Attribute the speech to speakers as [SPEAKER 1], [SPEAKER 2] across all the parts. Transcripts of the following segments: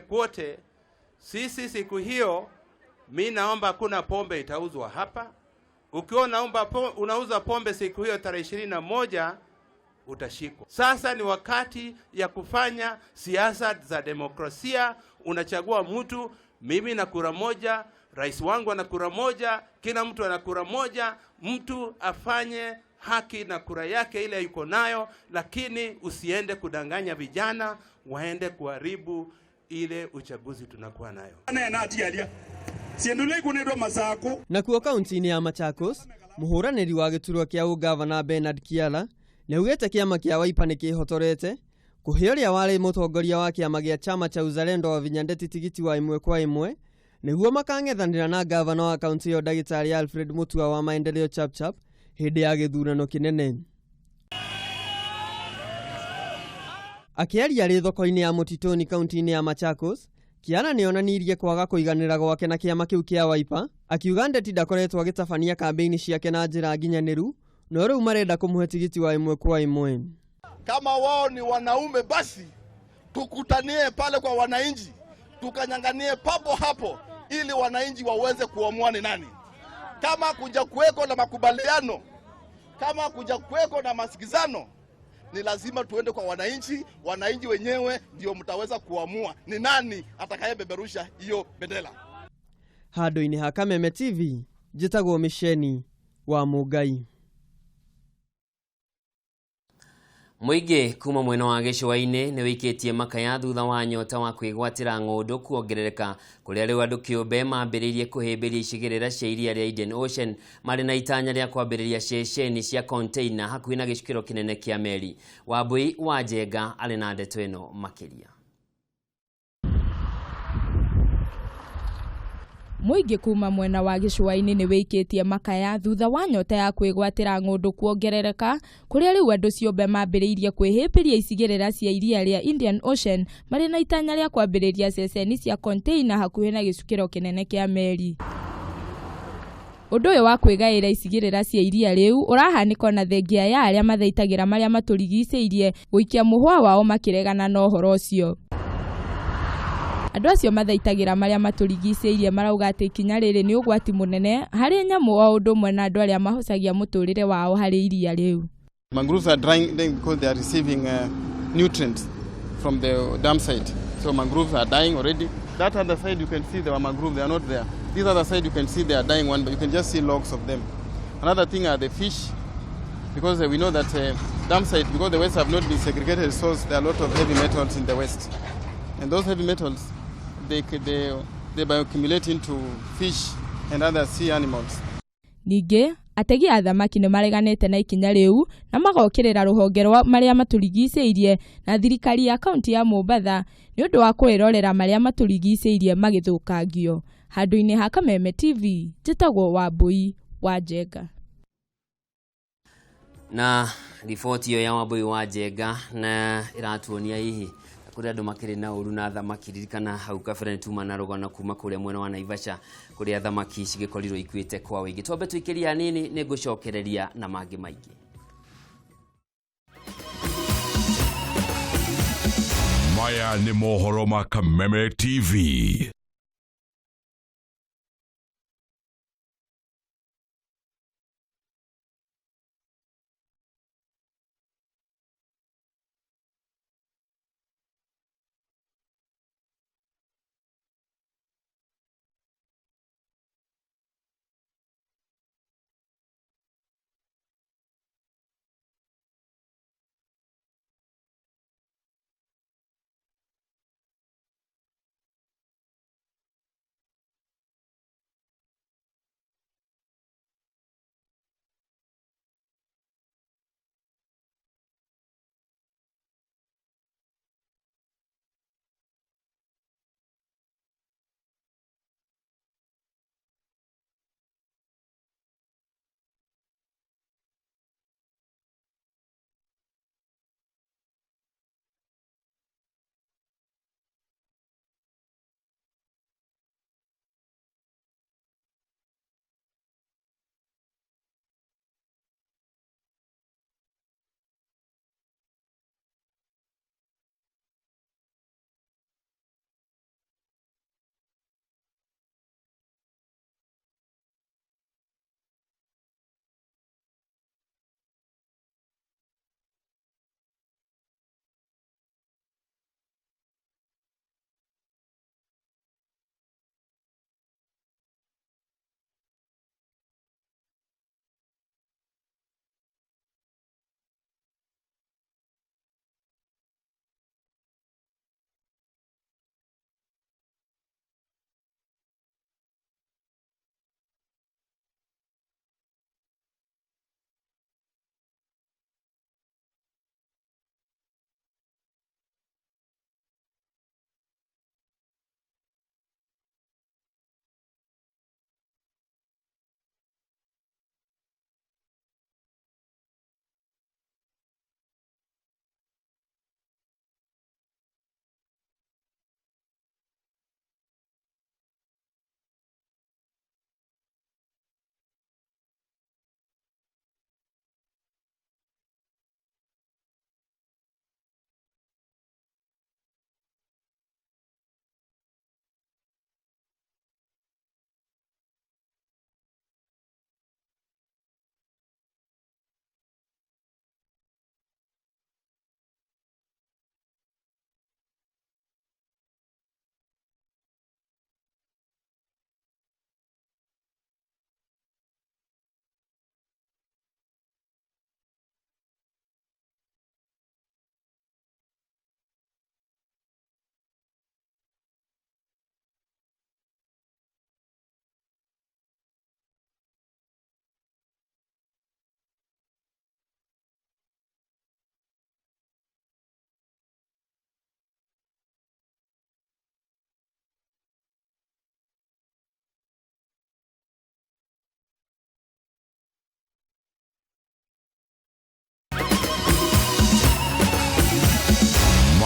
[SPEAKER 1] kwote. Sisi siku hiyo, mi naomba hakuna pombe itauzwa hapa. Ukiwa unauza pombe siku hiyo tarehe 21 utashikwa. Sasa ni wakati ya kufanya siasa za demokrasia. Unachagua mtu, mimi na kura moja, rais wangu ana kura moja, kila mtu ana kura moja. Mtu afanye haki na kura yake ile yuko nayo, lakini usiende kudanganya vijana waende kuharibu ile uchaguzi tunakuwa nayo.
[SPEAKER 2] Nakuo kaunti-inĩ ya Machakos, mũhũranĩri wa gĩturwa kĩa ũgavana Bernard Kiala nĩaugĩte kĩama kĩa Wiper nĩkĩhotorete kũhe ũrĩa warĩ mũtongoria wa kĩama gĩa chama cha Uzalendo wa Vinyandeti tigiti wa ĩmwe kwa ĩmwe nĩguo makang'ethanĩra na gavana wa kaunti ĩyo ndagĩtarĩ Alfred Mutua wa Maendeleo Chapchap hĩndĩ ya gĩthurano kĩnene. Akĩaria arĩ thoko-inĩ ya Mũtitũni kaunti-inĩ ya Machakos, Kiara nĩonanirie kwaga kũiganĩra gwake na kĩama kĩu kĩa Wiper, akiuga Ndeti ndakoretwo agĩtabania kambĩini ciake na njĩra nginyanĩru, no rĩu marenda kũmũhe tigiti wa ĩmwe kwa ĩmwe.
[SPEAKER 3] Kama wao ni wanaume, basi tukutanie pale kwa wananchi, tukanyanganie papo hapo ili wananchi waweze kuamua ni nani. Kama kuja kuweko na makubaliano, kama kuja kuweko na masikizano, ni lazima tuende kwa wananchi. Wananchi wenyewe ndio mtaweza kuamua ni nani atakayebeberusha hiyo bendera.
[SPEAKER 2] Handũ-inĩ ha Kameme TV, njĩtagwo Misheni wa Mũngai.
[SPEAKER 4] Mũingĩ kuma mwena wa gĩcũa-inĩ nĩ wĩikĩtie makaya thutha wa nyota wa kwĩgwatĩra ng'ũndũ kuongerereka kũrĩa rĩu andũ kĩũmbe mambĩrĩirie kũhĩmbĩria icigĩrĩra cia iria rĩa Indian Ocean marĩ na itanya rĩa kwambĩrĩria ceceni cia container hakuhĩ na gĩcukĩro kĩnene kĩa meri. Wambui wa Njenga arĩ na ndeto ĩno makĩria.
[SPEAKER 5] Mũingĩ kuma mwena wa gĩcũa-inĩ nĩ wĩikĩtie makaya thutha wa nyota ya kwĩgwatĩra ng'ũndũ kuongerereka kũrĩa rĩu andũ ciũmbe mambĩrĩirie kwĩhĩmbĩria icigĩrĩra cia iria rĩa Indian Ocean marĩ na itanya rĩa kwambĩrĩria ceceni cia container hakuhĩ na gĩcukĩro kĩnene kĩa meri. Ũndũ ũyũ wa kwĩgaĩra icigĩrĩra cia iria rĩu ũrahanĩka ona thengia ya arĩa mathaitagĩra marĩa matũrigicĩirie gũikia mũhwa wao makĩregana na ũhoro ũcio. Andũ acio mathaitagĩra marĩa matũrigicĩirie marauga atĩ ikinya rĩrĩ nĩ ũgwati mũnene harĩ nyamũ o ũndũ ũmwe na andũ arĩa mahocagia mũtũrĩre wao harĩ iria rĩu.
[SPEAKER 6] Mangroves are drying because they are receiving nutrients from the dam site. So mangroves are dying already. That other side you can see there were mangroves, they are not there. This other side you can see they are dying one, but you can just see logs of them. Another thing are the fish, because we know that dam site, because the waste have not been segregated source, there are a lot of heavy metals in the waste. And those heavy metals, they bioaccumulate into fish and other sea animals.
[SPEAKER 5] Ningĩ, ategi a thamaki nĩ mareganĩte na ikinya rĩu na magokĩrĩra rũhonge rwa marĩa matũrigicĩirie na thirikari ya kaunti ya Mombatha nĩ ũndũ wa kwĩrorera marĩa matũrigicĩirie magĩthũkangio. Handũ-inĩ ha Kameme TV, njĩtagwo Wambui wa Njenga.
[SPEAKER 4] Na riboti ĩyo ya Wambui wa Njenga na ĩratuonia hihi kũrĩa andũ makĩrĩ na ũru na thamaki. Ririkana hau kabere nĩtuma na rũgano kuma kũrĩa mwena wa Naivasha kũrĩa thamaki cigĩkorirwo ikuĩte kwa wĩingĩ. Twambe tũikĩrie hanini nĩngũcokereria na mangĩ maingĩ.
[SPEAKER 7] Maya nĩ mohoro ma Kameme TV.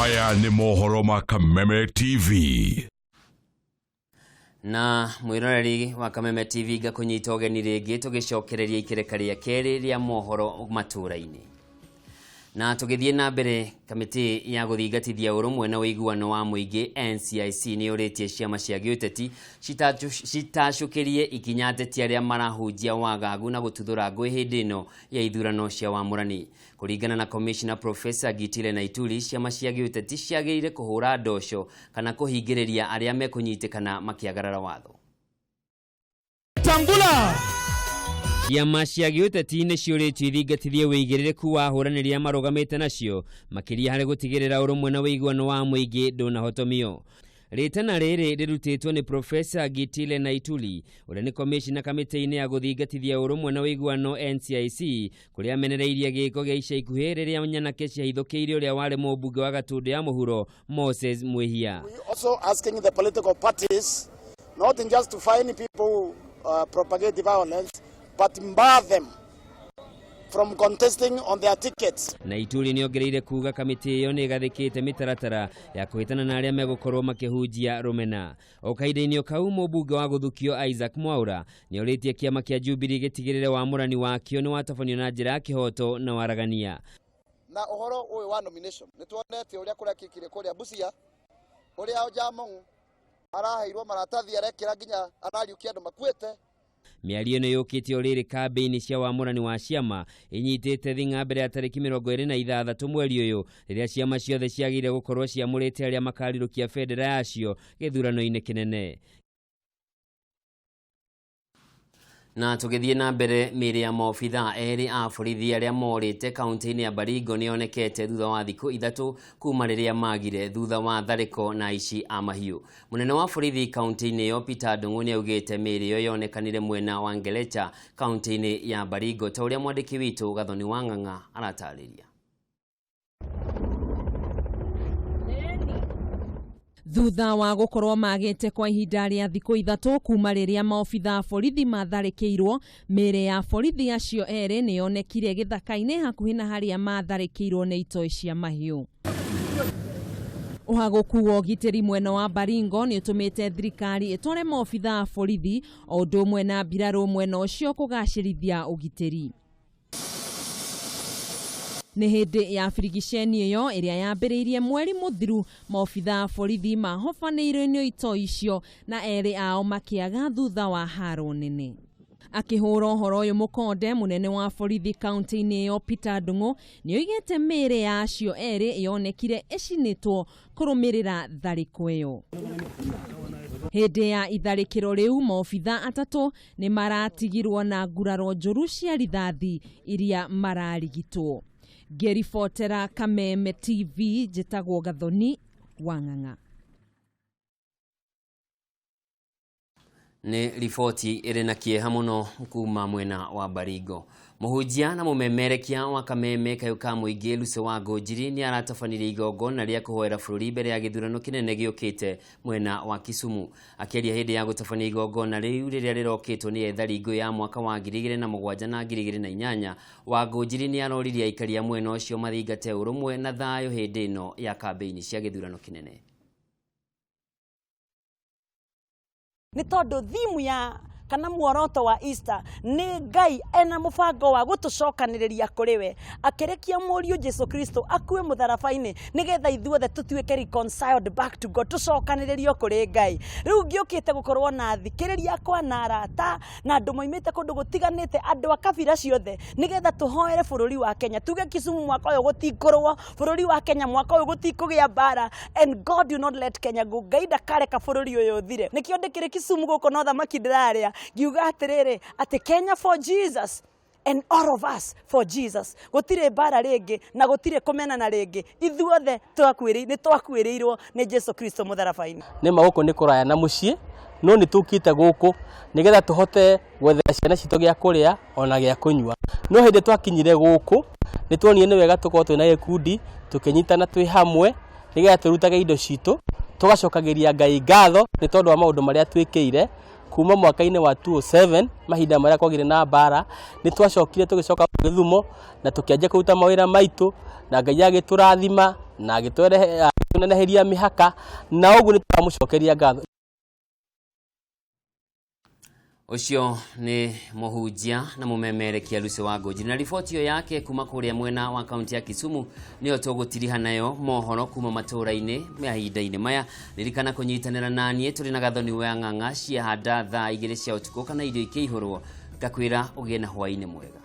[SPEAKER 7] Maya nĩ mohoro ma Kameme TV.
[SPEAKER 4] Na mwiroreri wa Kameme TV ngakũnyita ũgeni rĩngĩ tũgĩcokereria ikereka rĩa kerĩ rĩa mohoro matũra-inĩ. Na tũgĩthiĩ na mbere, kamĩtĩ ya gũthingatithia ũrũmwe na ũiguano wa mũingĩ NCIC nĩ yũrĩtie ciama cia gĩũteti citacũkĩrie ikinya ateti arĩa marahunjia wagagu na gũtuthũra ngũĩ hĩndĩ ĩno ya ithurano cia wamũrani. Kũringana na Commissioner Professor Gitile Naituli, ciama cia gĩũteti ciagĩrĩire kũhũra ndoco kana kũhingĩrĩria arĩa mekũnyitĩkana makĩagarara watho.
[SPEAKER 8] Tangula.
[SPEAKER 4] Ciama cia gĩũteti nĩ ciũrĩtio ithingatithie wĩigĩrĩrĩku wa ahũranĩri arĩa marũgamĩte nacio, makĩria harĩ gũtigĩrĩra ũrũmwe na ũiguano wa mũingĩ ndũnahotomio. Rĩtana rĩrĩ rĩrutĩtwo nĩ Professor Gitile Naituli, ũrĩa nĩ komishina kamĩtĩ-inĩ ya gũthingatithia ũrũmwe na ũiguano NCIC, kũrĩa amenereirie gĩko gĩa ica ikuhĩ rĩrĩa nyanake ciahithũkĩire ũrĩa warĩ mũmbunge wa Gatũndũ ya mũhuro Moses Mwihia.
[SPEAKER 9] We also asking the political parties not just to find people who propagate violence, but bar them from contesting on their tickets.
[SPEAKER 4] Naituli nĩ ongereire kuga kamĩtĩ ĩyo nĩ ĩgathĩkĩte mĩtaratara ya kũhĩtana na arĩa megũkorwo makĩhunjia rũmena. O kahinda-inĩ o kau, mũmbunge wa gũthukio Isaac Mwaura nĩ orĩtie kĩama kĩa Jubilee gĩtigĩrĩre wamũrani wakĩo nĩ watabanio na njĩra ya kĩhoto na waragania.
[SPEAKER 10] Na ũhoro ũyũ wa nomination nĩ tuonete ũrĩa kũrekĩkire kũrĩa Busia, ũrĩa Ojamong araheirwo maratathi arekĩra nginya arariũkia andũ makuĩte.
[SPEAKER 4] Mĩario ĩno yũkĩte o rĩrĩ kambĩini cia wamũrani wa ciama inyitĩte thing'a mbere ya tarĩki 26 mweri ũyũ, rĩrĩa ciama ciothe ciagĩrĩire gũkorwo ciamũrĩte arĩa makarirũkia bendera yacio gĩthurano-inĩ kĩnene. Na tũgĩthiĩ na mbere, mĩĩrĩ ya maobithaa erĩ a borithi arĩa morĩte kaunti-inĩ ya Baringo nĩ yonekete thutha wa thikũ 3 kuma rĩrĩa magire thutha wa tharĩko na aici a mahiũ. Mũnene wa borithi kaunti-inĩ ĩyo Peter Ndung'u nĩ augĩte mĩĩrĩ ĩyo yonekanire mwena wa Ngelecha kaunti-inĩ ya Baringo, ta ũrĩa mwandĩki witũ Gathoni wa Ng'ang'a aratarĩria.
[SPEAKER 11] Thutha wa gũkorwo magĩte kwa ihinda rĩa thikũ 3 kuma rĩrĩa maobithaa a borithi matharĩkĩirwo, mĩĩrĩ ya borithi acio erĩ nĩ yonekire gĩthaka-inĩ hakuhĩ na harĩa matharĩkĩirwo nĩ itoi cia mahiũ. Ũhagũku wa ũgitĩri mwena wa Baringo nĩ ũtũmĩte thirikari ĩtware maobithaa a borithi o ũndũ ũmwe na mbirarũ mwena ũcio kũgacĩrithia ũgitĩri. Nĩ hĩndĩ ya birigiceni ĩyo ĩrĩa yambĩrĩirie mweri mũthiru, maobithaa a borithi mahobanĩirio nĩ itoi icio na erĩ ao makĩaga thutha wa haro nene. Akĩhũra ũhoro ũyũ mũkonde, mũnene wa borithi kaunti-inĩ ĩyo Peter Ndung'u nĩ oigĩte mĩĩrĩ ya acio erĩ yonekire ĩcinĩtwo kũrũmĩrĩra tharĩko ĩyo. Hĩndĩ ya itharĩkĩro rĩu, maobithaa 3 nĩ maratigirwo na nguraro njũru cia rithathi iria mararigitwo. Ngĩribotera Kameme TV, njĩtagwo Gathoni wa Ng'ang'a.
[SPEAKER 4] Nĩ riboti ĩrĩ na kĩeha mũno kuma mwena wa Baringo. Mũhunjia na mũmemerekia wa Kameme kayũ ka mũingĩ Lucy wa Ngũnjiri nĩ aratabanirie igongona rĩa kũhoera bũrũri mbere ya gĩthurano kĩnene gĩũkĩte mwena wa Kisumu. Akĩaria hĩndĩ ya gũtabania igongona rĩu rĩrĩa rĩrokĩtwo nĩ ethari ngũĩ ya mwaka wa 2007 na 2008, wa Ngũnjiri nĩ aroririe aikari a mwena ũcio mathingate ũrũmwe na thayũ hĩndĩ ĩno ya kambĩini cia gĩthurano kĩnene.
[SPEAKER 12] Nĩ tondũ thimu ya kana muoroto wa Easter nĩ Ngai ena mũbango wa gũtũcokanĩrĩria kũrĩ we, akĩrekia mũriũ Jesu Kristo akue mũtharaba-inĩ nĩgetha ithuothe tũtuĩke reconciled back to God, tũcokanĩrĩrio kũrĩ Ngai. Rĩu ngĩũkĩte gũkorwo na thikĩrĩria akwa na arata na andũ moimĩte kũndũ gũtiganĩte, andũ a kabira ciothe, nĩgetha tũhoere bũrũri wa Kenya. Tuge Kisumu mwaka ũyũ gũtikũrũo, bũrũri wa Kenya mwaka ũyũ gũtikũgĩa mbara, and God will not let Kenya go. Ngai ndakareka bũrũri ũyũ ũthire. Nĩkĩo ndĩkĩrĩ Kisumu gũkũ no thamaki ndĩrarĩa, ngiuga atĩrĩrĩ atĩ Kenya for Jesus and all of us for Jesus. Gũtirĩ mbara rĩngĩ na gũtirĩ kũmenana rĩngĩ, ithuothe nĩ twakuĩrĩirwo nĩ Jesu Kristo mũtharaba-inĩ.
[SPEAKER 13] Nĩ ma gũkũ nĩ kũraya na mũciĩ, no nĩ tũkĩte gũkũ nĩgetha tũhote gwethera ciana citũ gĩa kũrĩa ona gĩa kũnyua. No hĩndĩ twakinyire gũkũ nĩ tuonire nĩ wega tũkorwo twĩna gĩkundi, tũkĩnyitana twĩ hamwe nĩgetha tũrutage indo citũ, tũgacokagĩria Ngai ngatho nĩ tondũ wa maũndũ marĩa twĩkĩire kuma mwaka-inĩ wa 2007, mahinda marĩa kwagĩire na mbara. Nĩ twacokire tũgĩcoka Gĩthumo na tũkĩanjia kũruta mawĩra maitũ na Ngai agĩtũrathima. Na agĩtũneneheria mĩhaka, na ũguo nĩ tũramũcokeria ngatho.
[SPEAKER 4] Ũcio nĩ mũhunjia na mũmemerekia Lucy Wangũnjiri, na riboti ĩyo yake kuma kũrĩa mwena wa kaunti ya Kisumu nĩyo tũgũtiriha nayo mohoro kuma matũũra-inĩ mahinda-inĩ maya. Ririkana kũnyitanĩra naniĩ tũrĩ na Gathoni wa Ng'ang'a ciahanda thaa 2 cia ũtukũ kana irio ikĩihũrwo. Ngakwĩra ũgĩe na hwaĩ-inĩ mwega.